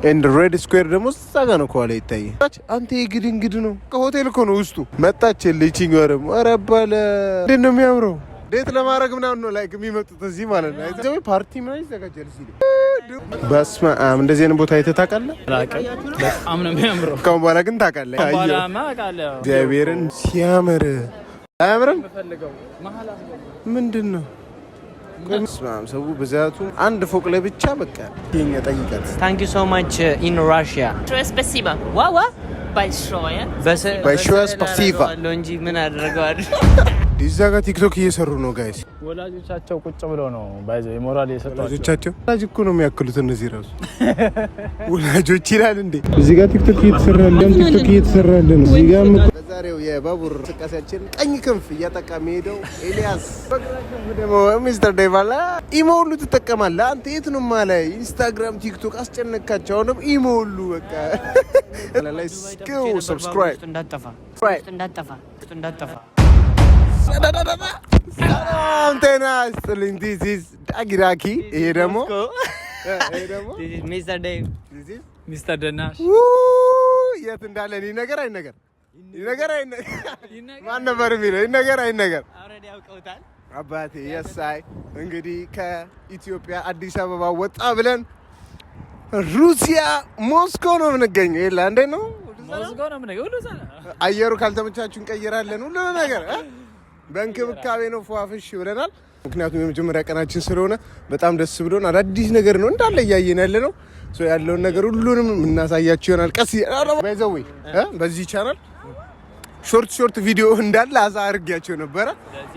And Red Square ደግሞ እዛ ጋ ነው ከኋላ ይታያል። አንተ የግድንግድ ነው፣ ሆቴል እኮ ነው ውስጡ። መጣች ልችኛዋ ደግሞ። ኧረ ባለ እንዴት ነው የሚያምረው! Date ለማድረግ ምናምን ነው like የሚመጡት እዚህ ማለት ነው። ፓርቲ ምናምን ይዘጋጃል እዚህ። በስመ አብ፣ እንደዚህ አይነት ቦታ አይተህ ታውቃለህ? በጣም ነው የሚያምረው። ከአሁን በኋላ ግን ታውቃለህ። በኋላማ አውቃለሁ። እግዚአብሔርን ሲያምር አያምርም? ምንድን ነው? በስመ አብ፣ ሰው ብዛቱ አንድ ፎቅ ላይ ብቻ በቃ የኛ ጠይቀት። Thank you so much in Russia. Спасибо. ዋ ዋ። Большое. Большое спасибо. እንጂ ምን አደረገዋል? እዛ ጋር ቲክቶክ እየሰሩ ነው guys። ወላጆቻቸው ቁጭ ብለው ነው ባይዘው የሞራል የሰጧቸው። ወላጆቻቸው ወላጅ እኮ ነው የሚያክሉት እነዚህ ራሱ ወላጆች ይላል እንዴ። እዚህ ጋር ቲክቶክ እየተሰራ ያለ፣ ቲክቶክ እየተሰራ ያለ ነው። እዚህ ጋር በዛሬው የባቡር እንቅስቃሴያችን ቀኝ ክንፍ እያጠቃ የሚሄደው ኤልያስ፣ በግራ ክንፍ ደግሞ ሚስተር ዴቫላ። ኢሞ ሁሉ ትጠቀማለህ አንተ? የት ነው ማላይ? ኢንስታግራም፣ ቲክቶክ አስጨነካቸው። አሁንም ኢሞ ሁሉ በቃ ላይ subscribe። እንዳጠፋ፣ እንዳጠፋ፣ እንዳጠፋ። ሰላም ጤና ይስጥልኝ። This is ዳጊ ዳኪ። ይሄ ደግሞ ሚስተር ዴቭ። This is ሚስተር ደናሽ። የት እንዳለ ይህ ነገር አይነገር፣ ይህ ነገር አይነገር። ማን ነበር የሚለው? ይህ ነገር አይነገር። Already ያውቀውታል። አባቴ የሳይ እንግዲህ ከኢትዮጵያ አዲስ አበባ ወጣ ብለን ሩሲያ ሞስኮ ነው የምንገኘው። የለ እንዴት ነው? ሞስኮ ነው የምንገኘው። ሁሉ ሰ አየሩ ካልተመቻችሁ እንቀይራለን። ሁሉ ነገር በእንክብካቤ ነው። ፏፍሽ ብለናል። ምክንያቱም የመጀመሪያ ቀናችን ስለሆነ በጣም ደስ ብሎን አዳዲስ ነገር ነው እንዳለ እያየን ያለ ነው። So ያለውን ነገር ሁሉንም የምናሳያችሁ ይሆናል። ቀስ by the way በዚህ ቻናል short short ቪዲዮ እንዳለ አዛ አድርጌያቸው ነበረ።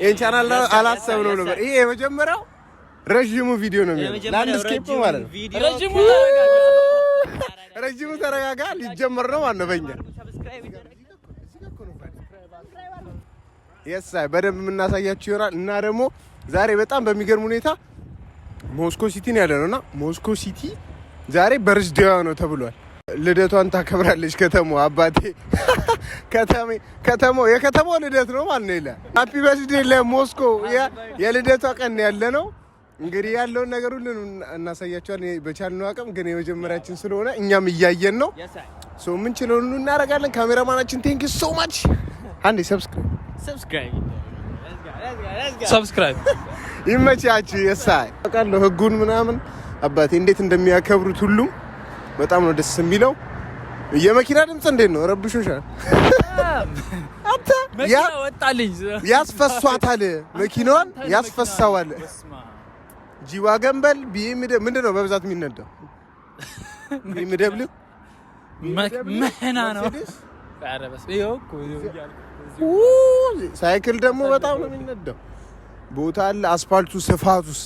ይህን ቻናል አላሰብነው ነበር። ይሄ የመጀመሪያው ረዥሙ ቪዲዮ ነው የሚሆነው፣ landscape ማለት ነው። ረጅሙ። ረዥሙ ተረጋጋ ሊጀመር ነው ማለት ነው በእኛ። Yes፣ በደንብ የምናሳያችሁ ይሆናል። እና ደግሞ ዛሬ በጣም በሚገርም ሁኔታ ሞስኮ city ነው ያለ ነው እና ሞስኮ city ዛሬ birthday ዋ ነው ተብሏል። ልደቷን ታከብራለች ከተማዋ። አባቴ ከተማው የከተማው ልደት ነው ማለት ነው። ይላል happy birthday ለሞስኮ፣ የልደቷ ቀን ያለ ነው። እንግዲህ ያለውን ነገር ሁሉ እናሳያቸዋለን በቻልነው አቅም። ግን የመጀመሪያችን ስለሆነ እኛም እያየን ነው። So የምንችለውን ሁሉ እናደርጋለን። ካሜራማናችን thank you so much። አንዴ subscribe። Subscribe. Subscribe. ይመቻችሁ። የሳይ አውቃለሁ ህጉን ምናምን አባቴ እንዴት እንደሚያከብሩት ሁሉም በጣም ነው ደስ የሚለው። የመኪና ድምፅ እንዴት ነው? ረብሾሻል? አንተ መኪና ወጣልኝ። ያስፈሷታል፣ መኪናዋን ያስፈሳዋል። G-Wagon በል BM ምንድን ነው በብዛት የሚነዳው? BMW። መህና ነው። ኧረ በስመ ይኸው እኮ ይኸው እያልኩ። ሳይክል ደግሞ በጣም ነው የሚነዳው። ቦታ አለ። አስፋልቱ ስፋቱስ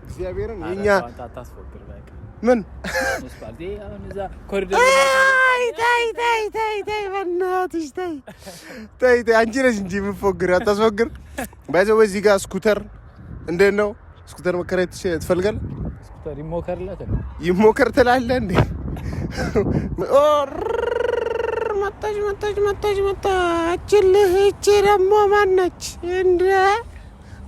እግዚአብሔርን የኛ አታስፎግር በቃ። ምን? አስፋልት ይሄ አሁን እዛ ኮሪደር አይ ተይ ተይ ተይ ተይ፣ በእናትሽ ተይ ተይ ተይ። አንቺ ነሽ እንጂ የምትፎግር፣ አታስፎግር። By the way እዚህ ጋር scooter እንዴት ነው? Scooter መከራየት ትፈልጋለህ? Scooter ይሞከርለት ነው። ይሞከር ትላለህ እንዴ? መጣች መጣች መጣች መጣችልህ። እቺ ደግሞ ማነች? እንደ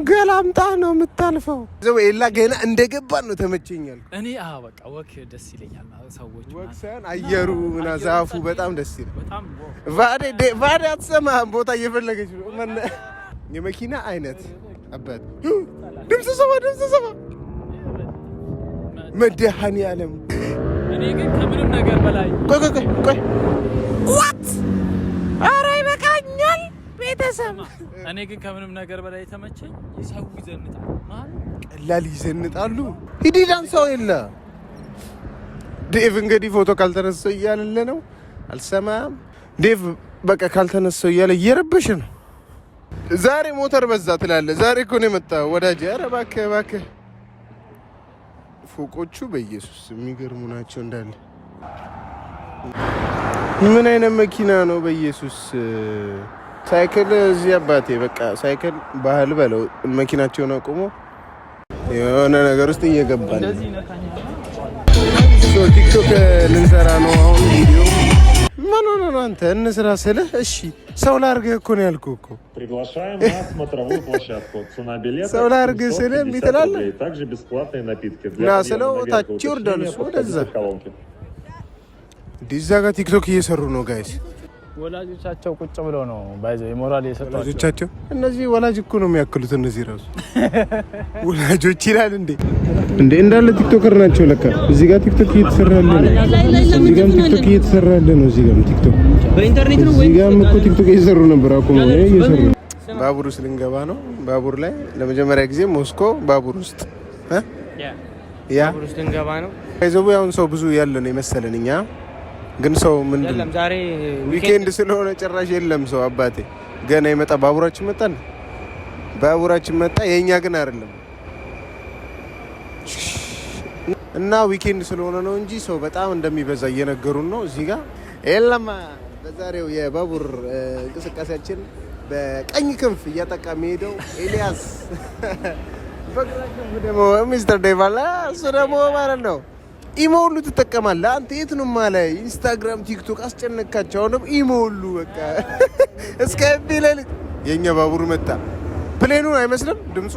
ገላምጣ ነው የምታልፈው። ዘው ኤላ ገና እንደገባን ነው ተመቸኛል። እኔ አዎ በቃ walk ደስ ይለኛል። ሰዎች Walk ሳይሆን አየሩ ምና ዛፉ በጣም ደስ ይላል። በጣም ቫዴ አትሰማህም፣ ቦታ እየፈለገች ነው። የመኪና አይነት አባት ድምፅ ሰማ፣ ድምፅ ሰማ፣ መድኃኒዓለም። እኔ ግን ከምንም ነገር በላይ ቆይ ቆይ ቆይ ቆይ፣ what? ኧረ ይበቃኛል ቤተሰብ። እኔ ግን ከምንም ነገር በላይ የተመቸኝ ሰው ይዘንጣል ማለት ቀላል ይዘንጣሉ። ሂዲ ዳንሳው የለ ዴቭ እንግዲህ ፎቶ ካልተነሳው እያለለ ነው። አልሰማም ዴቭ፣ በቃ ካልተነሳው እያለ እየረበሽ ነው። ዛሬ ሞተር በዛ ትላለህ። ዛሬ እኮ ነው የመጣው ወዳጅ። ኧረ እባክህ እባክህ። ፎቆቹ በኢየሱስ የሚገርሙ ናቸው እንዳለ። ምን አይነት መኪና ነው? በኢየሱስ ሳይክል እዚህ አባቴ በቃ ሳይክል ባህል በለው። መኪናቸውን አቁሞ የሆነ ነገር ውስጥ እየገባ ነው። ቲክቶክ ልንሰራ ነው አሁን ቪዲዮ። ምን ሆነህ ነው አንተ? እንስራ ስልህ እሺ ሰው ላድርግህ እኮ ነው ያልኩህ እኮ። Приглашаем на смотровую площадку. Цена билета ሰው ላድርግህ ስልህ እምቢ 750 ትላለህ? рублей. Также бесплатные напитки. ና Для ስለው подъема наверх ታች и ይወርዳል уточнения እሱ ወደዛ። подходите к колонке. እንዲህ እዛ ጋር ቲክቶክ እየሰሩ ነው guys። ወላጆቻቸው ቁጭ ብለው ነው ባይዘው የሞራል የሰጧቸው። ወላጆቻቸው እነዚህ ወላጅ እኮ ነው የሚያክሉት። እነዚህ ራሱ ወላጆች ይላል እንዴ እንዴ እንዳለ TikToker ናቸው ለካ። እዚህ ጋር ቲክቶክ እየተሰራ ያለ ነው። እዚህ ጋርም ቲክቶክ እየተሰራ ያለ ነው። እዚህ ጋርም ቲክቶክ በኢንተርኔት ነው። እዚህ ጋርም እኮ ቲክቶክ እየሰሩ ነበር። አቁመው ነው እየሰሩ ነው። ባቡር ውስጥ ልንገባ ነው። ባቡር ላይ ለመጀመሪያ ጊዜ ሞስኮ ባቡር ውስጥ እ ያ ባቡር ውስጥ ልንገባ ነው። ይዘቡ አሁን ሰው ብዙ ያለ ነው የመሰለን እኛ ግን ሰው ምንድን የለም ዛሬ weekend ስለሆነ ጭራሽ የለም ሰው። አባቴ ገና የመጣ ባቡራችን መጣ ነው ባቡራችን መጣ። የእኛ ግን አይደለም እና weekend ስለሆነ ነው እንጂ ሰው በጣም እንደሚበዛ እየነገሩን ነው። እዚህ ጋር የለም። በዛሬው የባቡር እንቅስቃሴያችን በቀኝ ክንፍ እያጠቃ የሚሄደው ኤልያስ፣ በግራ ክንፍ ደግሞ ሚስተር ዴቭ አለ። እሱ ደግሞ ማለት ነው ኢሞ ሁሉ ትጠቀማለህ አንተ። የት ነው ማላይ? ኢንስታግራም፣ ቲክቶክ አስጨነካቸው። አሁን ደግሞ ኢሞ ሁሉ በቃ እስከ ሌሊት። የእኛ ባቡር መጣ። Plane ኑ አይመስልም ድምፁ።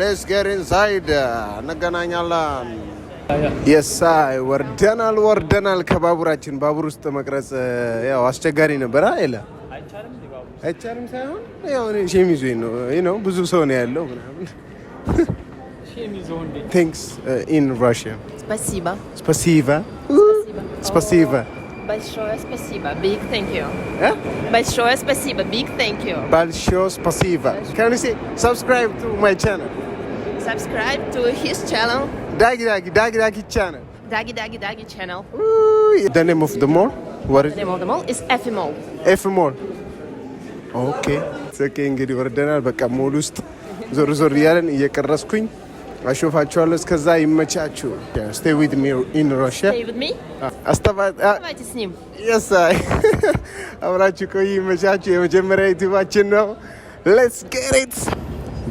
Let's get inside፣ እንገናኛለን። የሳይ ወርደናል፣ ወርደናል ከባቡራችን። ባቡር ውስጥ መቅረጽ ያው አስቸጋሪ ነበር። የለ አይቻልም ሳይሆን ያው እኔ shame ይዞኝ ነው ነው ብዙ ሰው ነው ያለው ምናምን። Thanks in Russia. Спасибо. Спасибо. Спасибо. Большое спасибо. Big thank you. እ? Большое спасибо. Big thank you. Большое спасибо. Can you say subscribe to my channel? Subscribe to his channel. Dagi Dagi Dagi Dagi channel. Dagi Dagi Dagi channel. Ooh, the name of the mall? What is The name of the mall is F Mall. F Mall. Okay. Okay እንግዲህ ወርደናል። በቃ ሞል ውስጥ ዞር ዞር እያለን እየቀረስኩኝ አሾፋችኋለሁ። እስከዛ ይመቻችሁ። Stay with me in Russia. Stay with me. Давайте с ним. Yes. አብራችሁ ቆይ፣ ይመቻችሁ። የመጀመሪያ ዩቲዩባችን ነው። Let's get it።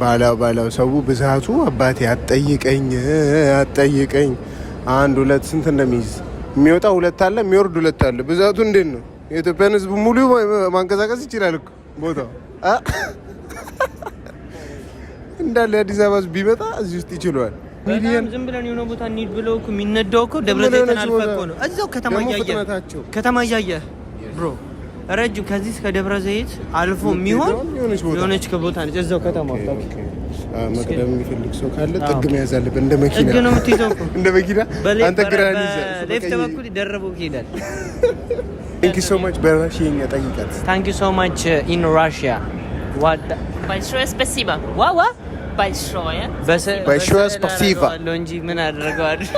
ባላው ባላው ሰው ብዛቱ አባቴ አትጠይቀኝ አትጠይቀኝ። አንድ ሁለት ስንት እንደሚይዝ የሚወጣ ሁለት አለ፣ የሚወርድ ሁለት አለ። ብዛቱ እንዴት ነው? የኢትዮጵያን ሕዝብ ሙሉ ማንቀሳቀስ ይችላል እኮ ቦታው አ? እንዳለ የአዲስ አበባ ሕዝብ ቢመጣ እዚህ ውስጥ ይችለዋል። ሚሊየን በጣም ዝም ብለን የሆነ ቦታ እንሂድ ብለው እኮ የሚነዳው እኮ ደብረ ብለን ዘይትን የሆነች አልፈህ ቦታ እኮ ነው። እዛው ከተማ ደግሞ እያየህ ፍጥነታቸው ከተማ እያየህ bro ረጅም ከዚህ እስከ ደብረ ዘይት አልፎ የሚሆን የሆነች ቦታ። የሆነች ቦታ ነች። እዛው ከተማ ውስጥ Okay። መቅደም የሚፈልግ ሰው ካለ ጥግ መያዝ አለብን። እንደ መኪና ጥግ ነው የምትይዘው እኮ። እንደ መኪና አንተ ግራን ይዘህ እሱ በ left በቀኝ። በኩል ደርበው ይሄዳል። Thank you so much በራሽኛ ጠይቃት። Thank you so much in Russia. What Большое спасибо. ዋ Большое. Большое спасибо. አደርገዋለሁ እንጂ ምን አደርገዋለሁ?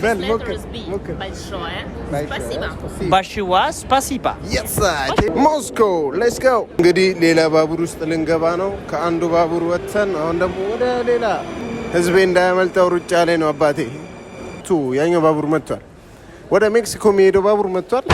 በል ሞክር Letters B. ሞክር። Большое спасибо. ባሽዋ спасибо. Yes, ሞስኮ let's go። እንግዲህ ሌላ ባቡር ውስጥ ልንገባ ነው። ከአንዱ ባቡር ወጥተን አሁን ደግሞ ወደ ሌላ ህዝቤ እንዳያመልጠው ሩጫ ላይ ነው አባቴ። ቱ ያኛው ባቡር መጥቷል። ወደ ሜክሲኮ የሚሄደው ባቡር መጥቷል።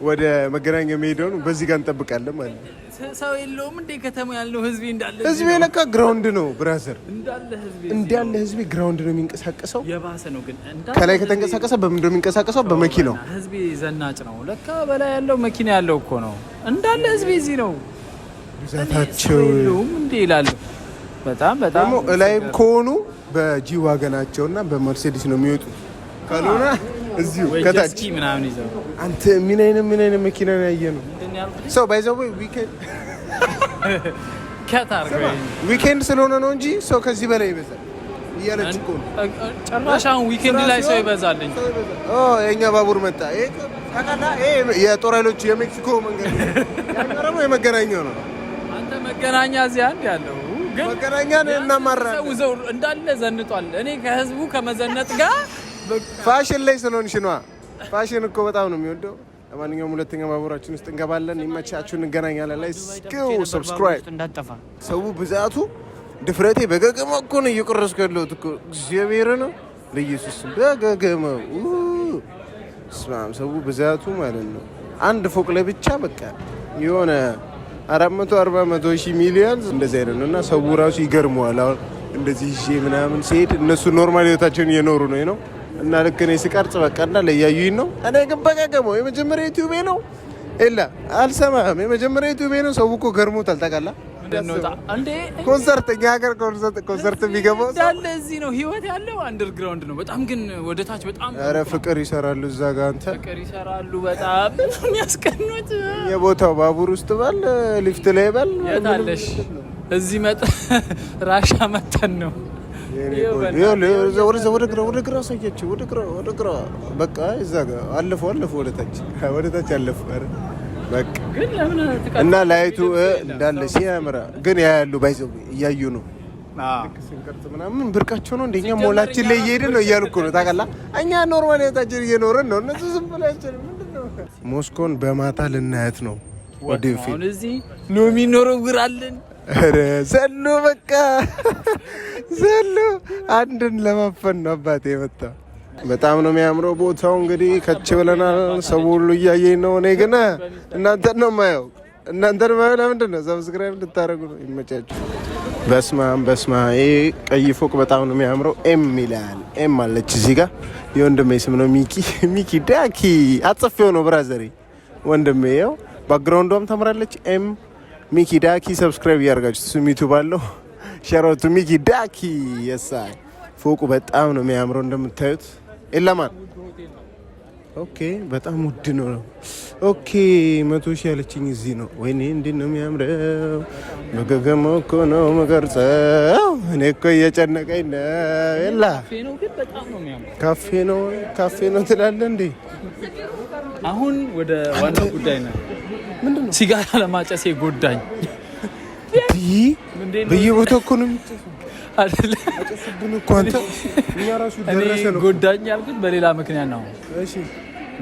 ወደ መገናኛ የሚሄደውን በዚህ ጋር እንጠብቃለን ማለት ነው። ሰው የለውም እንዴ ከተማ ያለው ህዝቤ እንዳለ ህዝቤ ለካ ground ነው brother፣ እንዳለ ህዝቤ እንዳለ ህዝቤ ground ነው የሚንቀሳቀሰው። የባሰ ነው ግን እንዳለ ከላይ ህዝቤ ከተንቀሳቀሰ በምንድን ነው የሚንቀሳቀሰው? በመኪናው። ህዝቤ ዘናጭ ነው ለካ። በላይ ያለው መኪና ያለው እኮ ነው። እንዳለ ህዝቤ እዚህ ነው። ብዛታቸው ሰው የለውም እንዴ ይላሉ። በጣም በጣም ደግሞ እላይም ከሆኑ በ G Wagon ኣቸውና በመርሴዲስ ነው የሚወጡት። ካልሆነ እዚሁ ወይ ከታች jet ski ምናምን ይዘው አንተ ምን አይነት መኪና ነው ያየ ነው? ምንድን ነው ያልኩት? ሰው by the way weekend cut አድርገው weekend ስለሆነ ነው እንጂ ሰው ከዚህ በላይ ይበዛል እያለች እኮ ነው። ጭራሽ አሁን weekend ላይ ሰው ይበዛል እንጂ። ሰው ይበዛል። ኦ የእኛ ባቡር መጣ። ይሄ ታውቃለህ፣ ይሄ የጦር ኃይሎች የሜክሲኮ መንገድ ነው። ያኛው ደግሞ የመገናኛው ነው። አንተ መገናኛ እዚህ አንድ ያለው ግን መገናኛ ነው እናማራለን። ሰው ዘው እንዳለ ዘንጧል። እኔ ከህዝቡ ከመዘነጥ ጋር ፋሽን ላይ ስለሆንሽ ነዋ። ፋሽን እኮ በጣም ነው የሚወደው። ለማንኛውም ሁለተኛ ባቡራችን ውስጥ እንገባለን። ይመቻችሁ፣ እንገናኛለን። Let's go subscribe። እንዳጠፋ ሰው ብዛቱ ድፍረቴ በገገማ እኮ ነው እየቆረስኩ ያለሁት እኮ እግዚአብሔር ነው በኢየሱስ ስም በገገማ ስማም ሰው ብዛቱ ማለት ነው። አንድ ፎቅ ላይ ብቻ በቃ የሆነ 440 መቶ ሺህ ሚሊዮን እንደዚህ አይነት ነው እና ሰው ራሱ ይገርመዋል። አሁን እንደዚህ ይዤ ምናምን ሲሄድ እነሱ normal ህይወታቸውን እየኖሩ ነው ነው። እና ልክ እኔ ስቀርጽ በቃ እንዳለ እያዩኝ ነው። እኔ ግን በቀገመው የመጀመሪያ ዩቲዩቤ ነው፣ የለ አልሰማህም። የመጀመሪያ ዩቲዩቤ ነው። ሰው እኮ ገርሞታል ታውቃለህ። እንድንወጣ እንዴ። ኮንሰርት፣ እኛ ሀገር ኮንሰርት የሚገባው ሰው እንዳለ እዚህ ነው ህይወት ያለው፣ underground ነው በጣም፣ ግን ወደ ታች በጣም ኧረ ፍቅር ይሰራሉ እዛ ጋር አንተ። ፍቅር ይሰራሉ። በጣም የሚያስቀኑት። የቦታው ባቡር ውስጥ በል፣ ሊፍት ላይ በል። የት አለሽ? እዚህ መጠ ራሻ መተን ነው። ወደዛ ወደ ግራ፣ ወደ ግራ አሳያቸው፣ ወደ ግራ፣ ወደ ግራ። በቃ እዛ ጋር አለፉ፣ አለፉ፣ ወደ ታች፣ ወደ ታች አለፉ። ኧረ በቃ። ግን ለምን እና light ኡ እንዳለ ሲያምራ ግን ያያሉ፣ ባይዘው እያዩ ነው። ስንቀርጽ ምናምን ብርቃቸው ነው። እንደኛ ሞላችን ላይ እየሄድን ነው እያሉ እኮ ነው ታውቃለህ። እኛ normal ህይወታችን እየኖርን ነው፣ እነሱ ዝም ብላችን ምንድን ነው? ሞስኮን በማታ ልናያት ነው ወደፊት። አሁን እዚህ ሎሚ እንወረውራለን። ኧረ ዘሎ፣ በቃ ዘሎ አንድን ለማፈን ነው አባቴ የመጣው። በጣም ነው የሚያምረው ቦታው። እንግዲህ ከች ብለናል። ሰው ሁሉ እያየኝ ነው። እኔ ግን እናንተን ነው የማየው። እናንተን የማየው ለምንድን ነው? Subscribe እንድታደርጉ ነው። ይመቻችሁ። በስማም በስማ፣ ይሄ ቀይ ፎቅ በጣም ነው የሚያምረው። M ይላል። M አለች እዚህ ጋር። የወንድሜ ስም ነው ሚኪ። ሚኪ ዳኪ አጽፌው ነው brother ኤ ወንድሜ። ያው background ዷም ታምራለች። M ሚኪ ዳኪ፣ subscribe እያደረጋችሁ እሱም ዩቲዩብ አለው። Shout out to ሚኪ ዳኪ የሳ። ፎቁ በጣም ነው የሚያምረው እንደምታዩት። ኤላማን okay፣ በጣም ውድ ነው። Okay፣ 100,000 ያለችኝ እዚህ ነው። ወይኔ እንዴት ነው የሚያምረው! በገገመው እኮ ነው መቀርጸው። እኔ እኮ እየጨነቀኝ ነው። የላ ካፌ ነው ግን በጣም ነው የሚያምረው። ካፌ ነው፣ ካፌ ነው ትላለህ እንዴ? አሁን ወደ ዋናው ጉዳይ ነው። ምንድን ነው? ሲጋራ ለማጨሴ ጎዳኝ። ይህ በየቦታው እኮ ነው የሚጨሰው። አይደለ? አጨሱብን እኮ አንተ። እኛ ራሱ እኔ ደረሰ ነው። ጎዳኝ ያልኩት በሌላ ምክንያት ነው። እሺ።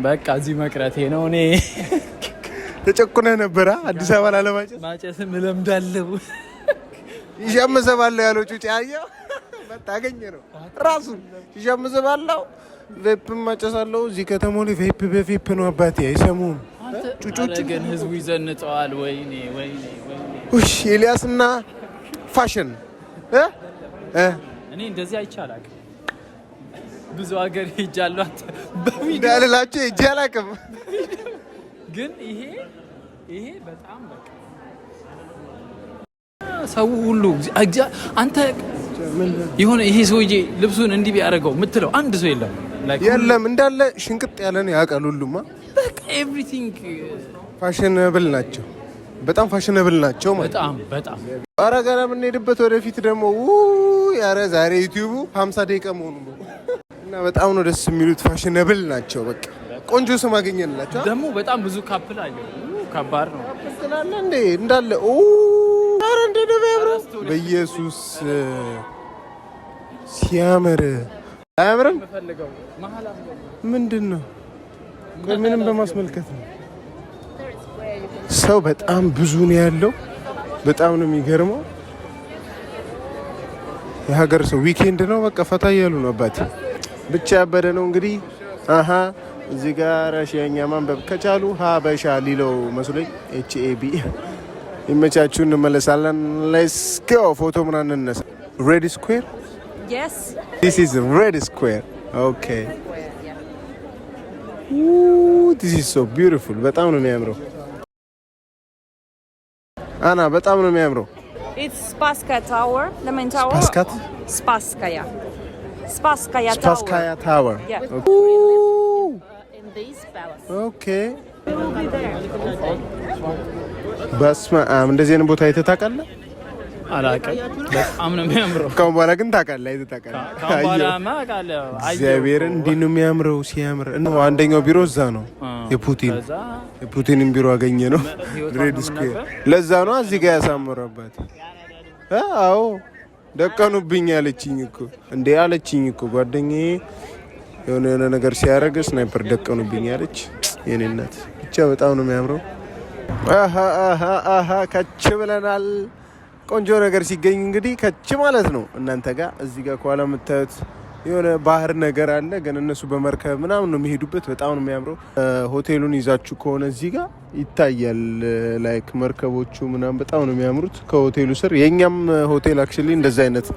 በቃ እዚህ መቅረቴ ነው። እኔ ተጨቁነህ ነበረ አዲስ አበባ ላለማጨስ። ማጨስም እለምዳለሁ። ሺሻ መዘባለሁ ያለው ጩጬ አየኸው? መጣ አገኘ ነው ራሱ። ሺሻ መዘባለሁ፣ ቬፕ ማጨሳለሁ። እዚህ ከተማው ላይ vape በ vape ነው አባቴ፣ አይሰሙም ጩጮች። ኧረ ግን ህዝቡ ይዘንጠዋል። ወይኔ ወይኔ ወይኔ። ውሽ ኤልያስና ፋሽን እ እ እኔ እንደዚህ አይቼ አላውቅም። ብዙ ሀገር ሄጃለሁ። አንተ በቪዲዮ እንዳልላቸው ሄጄ አላውቅም። ግን ይሄ በጣም በቃ ሰው ሁሉ አንተ የሆነ ይሄ ሰውዬ ልብሱን እንዲህ ቢያደርገው የምትለው አንድ ሰው የለም። Like የለም፣ እንዳለ ሽንቅጥ ያለ ነው ያውቃል ሁሉማ። በቃ everything Fashionable ናቸው። በጣም fashionable ናቸው ማለት። በጣም በጣም። ኧረ ገና የምንሄድበት ወደፊት ደግሞ ኧረ ዛሬ ዩቲዩቡ 50 ደቂቃ መሆኑ ነው እና በጣም ነው ደስ የሚሉት። Fashionable ናቸው። በቃ ቆንጆ ስም አገኘንላቸው። ደግሞ በጣም ብዙ couple አለ። ከባድ ነው። ትላለህ እንዴ እንዳለ። ኧረ እንዴ ነው የሚያምረው! በኢየሱስ ሲያምር፣ አያምርም? ምንድን ነው? ቆይ ምንም በማስመልከት ነው። ሰው በጣም ብዙ ነው ያለው። በጣም ነው የሚገርመው። የሀገር ሰው weekend ነው፣ በቃ ፈታ እያሉ ነው። አባቴ ብቻ ያበደ ነው እንግዲህ። አሀ እዚህ ጋር ራሽያኛ ማንበብ ከቻሉ ሀበሻ ሊለው መስሎኝ H A B። ይመቻችሁ። እንመለሳለን። Let's go፣ ፎቶ ምናምን እንነሳ። Red Square. Yes. This is Red Square, okay. This is so beautiful። በጣም ነው የሚያምረው። አና በጣም ነው የሚያምረው። It's Spasskaya Tower, the main tower. Spaskat? Spasskaya. Spasskaya Tower. Spasskaya Tower. Yeah. In this palace. Okay። በስመ አብ፣ እንደዚህ አይነት ቦታ አይተህ ታውቃለህ? አላውቅም። በጣም ነው የሚያምረው። ካሁን በኋላ ግን ታውቃለህ፣ አይተህ ታውቃለህ? ካሁን በኋላማ አውቃለሁ። አየሁ። እግዚአብሔርን እንዲህ ነው የሚያምረው፣ ሲያምር። እና አንደኛው ቢሮ እዛ ነው የፑቲን። ከዛ የፑቲንን ቢሮ አገኘ ነው ህይወቷ Red ነው Square። ነበር። ለዛ ነው እዚህ ጋር ያሳምረባት። አዎ ደቀኑብኝ አለችኝ እኮ፣ እንዴ አለችኝ እኮ ጓደኛዬ፣ የሆነ የሆነ ነገር ሲያደርግ sniper ደቀኑብኝ አለች። የኔ እናት ብቻ በጣም ነው የሚያምረው። አሀ አሀ አሀ፣ ከች ብለናል። ቆንጆ ነገር ሲገኝ እንግዲህ ከች ማለት ነው። እናንተ ጋር እዚህ ጋር ከኋላ የምታዩት የሆነ ባህር ነገር አለ፣ ግን እነሱ በመርከብ ምናምን ነው የሚሄዱበት። በጣም ነው የሚያምረው። ሆቴሉን ይዛችሁ ከሆነ እዚህ ጋር ይታያል፣ like መርከቦቹ ምናምን በጣም ነው የሚያምሩት ከሆቴሉ ስር። የእኛም ሆቴል actually እንደዚ አይነት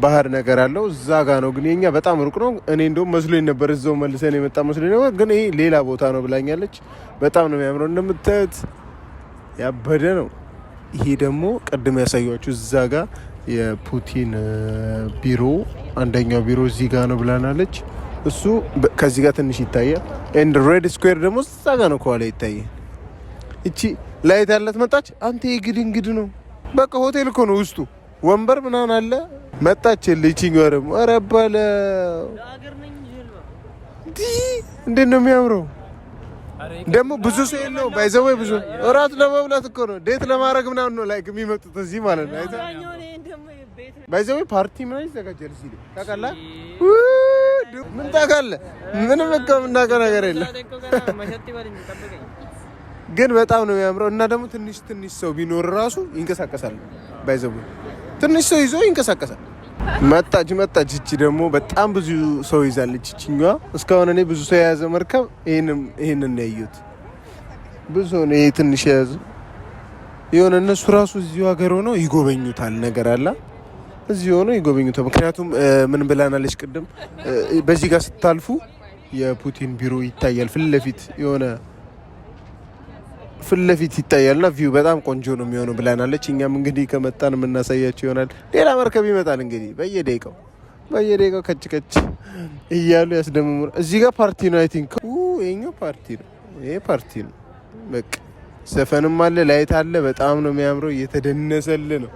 ባህር ነገር አለው እዛ ጋ ነው። ግን የኛ በጣም ሩቅ ነው። እኔ እንደውም መስሎኝ ነበር እዛው መልሰን የመጣ መስሎኝ ነበር። ግን ይሄ ሌላ ቦታ ነው ብላኛለች። በጣም ነው የሚያምረው፣ እንደምታዩት ያበደ ነው። ይሄ ደግሞ ቅድም ያሳያችሁ እዛ ጋ የፑቲን ቢሮ፣ አንደኛው ቢሮ እዚህ ጋ ነው ብላናለች። እሱ ከዚህ ጋር ትንሽ ይታያል። And Red Square ደግሞ እዛ ጋ ነው ከኋላ ይታያል። እቺ light ያላት መጣች። አንተ የግድ እንግድ ነው፣ በቃ ሆቴል እኮ ነው፣ ውስጡ ወንበር ምናምን አለ። መጣች ልጅኛዋ ደግሞ፣ ኧረ በለው፣ እንዴት ነው የሚያምረው! ደግሞ ብዙ ሰው የለውም። By the way ብዙ እራት ለመብላት እኮ ነው፣ date ለማድረግ ምናምን ነው like የሚመጡት እዚህ ማለት ነው። By the way ፓርቲ ምናምን ይዘጋጃል እዚህ ላይ፣ ታውቃለህ? ምን ታውቃለህ? ምንም እኮ የምናውቀው ነገር የለም። ግን በጣም ነው የሚያምረው። እና ደግሞ ትንሽ ትንሽ ሰው ቢኖር ራሱ ይንቀሳቀሳል። By the way ትንሽ ሰው ይዞ ይንቀሳቀሳል። መጣች መጣች። እቺ ደግሞ በጣም ብዙ ሰው ይዛለች። እቺኛዋ እስካሁን እኔ ብዙ ሰው የያዘ መርከብ ይሄንን ነው ያየሁት። ብዙ ሰው ነው ይሄ ትንሽ የያዘ። የሆነ እነሱ ራሱ እዚሁ ሀገር ሆነው ይጎበኙታል ነገር አለ፣ እዚሁ ሆነው ይጎበኙታል። ምክንያቱም ምን ብላናለች ቅድም፣ በዚህ ጋር ስታልፉ የፑቲን ቢሮ ይታያል ፊት ለፊት፣ የሆነ ፊት ለፊት ይታያል እና view በጣም ቆንጆ ነው የሚሆነው ብላናለች። እኛም እንግዲህ ከመጣን የምናሳያቸው ይሆናል። ሌላ መርከብ ይመጣል እንግዲህ በየደቂቃው በየደቂቃው ከች ከች እያሉ ያስደምሙ። እዚህ ጋር ፓርቲ ነው፣ I think ይኸኛው ፓርቲ ነው። ይሄ ፓርቲ ነው። በቃ ዘፈንም አለ፣ light አለ። በጣም ነው የሚያምረው። እየተደነሰል ነው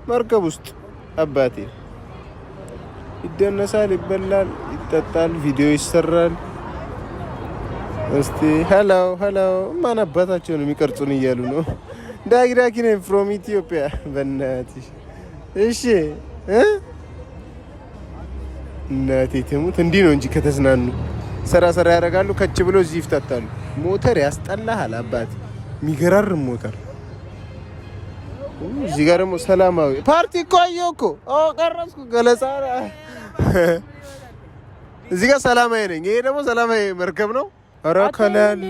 መርከብ ውስጥ አባቴ። ይደነሳል፣ ይበላል፣ ይጠጣል፣ ቪዲዮ ይሰራል። እስቲ hello hello፣ ማን አባታቸው ነው የሚቀርጹን እያሉ ነው። ዳጊ ዳጊ ነኝ from ኢትዮጵያ። በእናትሽ እሺ እ እናቴ ትሙት፣ እንዲህ ነው እንጂ ከተዝናኑ ሰራ ሰራ ያደርጋሉ። ከች ብሎ እዚህ ይፍታታሉ። ሞተር ያስጠላሃል አባት፣ የሚገራርም ሞተር። እዚህ ጋር ደግሞ ሰላማዊ ፓርቲ እኮ አየሁ እኮ፣ ቀረጽኩ ገለጻ። እዚህ ጋር ሰላማዊ ነኝ። ይሄ ደግሞ ሰላማዊ መርከብ ነው። ኧረ ከላይ አለ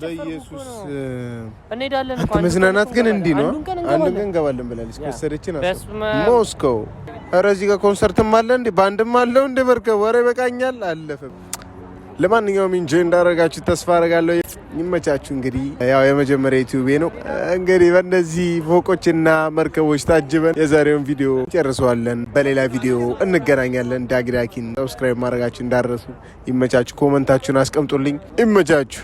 በኢየሱስ። እንሄዳለን። አንተ መዝናናት ግን እንዲህ ነው። አንድ ቀን እንገባለን ብላለች ከወሰደችን ሞስኮ። ኧረ እዚህ ጋር ኮንሰርትም አለ እንዴ፣ ባንድም አለው እንደ መርከብ። ወሬ በቃኛል፣ አለፈ። ለማንኛውም enjoy እንዳደረጋችሁ ተስፋ አደርጋለሁ። ይመቻችሁ። እንግዲህ ያው የመጀመሪያ ዩቲዩቤ ነው። እንግዲህ በእነዚህ ፎቆችና መርከቦች ታጅበን የዛሬውን ቪዲዮ ጨርሰዋለን። በሌላ ቪዲዮ እንገናኛለን። ዳጊ ዳጊን subscribe ማድረጋችሁ እንዳትረሱ። ይመቻችሁ። Comment ኣችሁን አስቀምጡልኝ። ይመቻችሁ።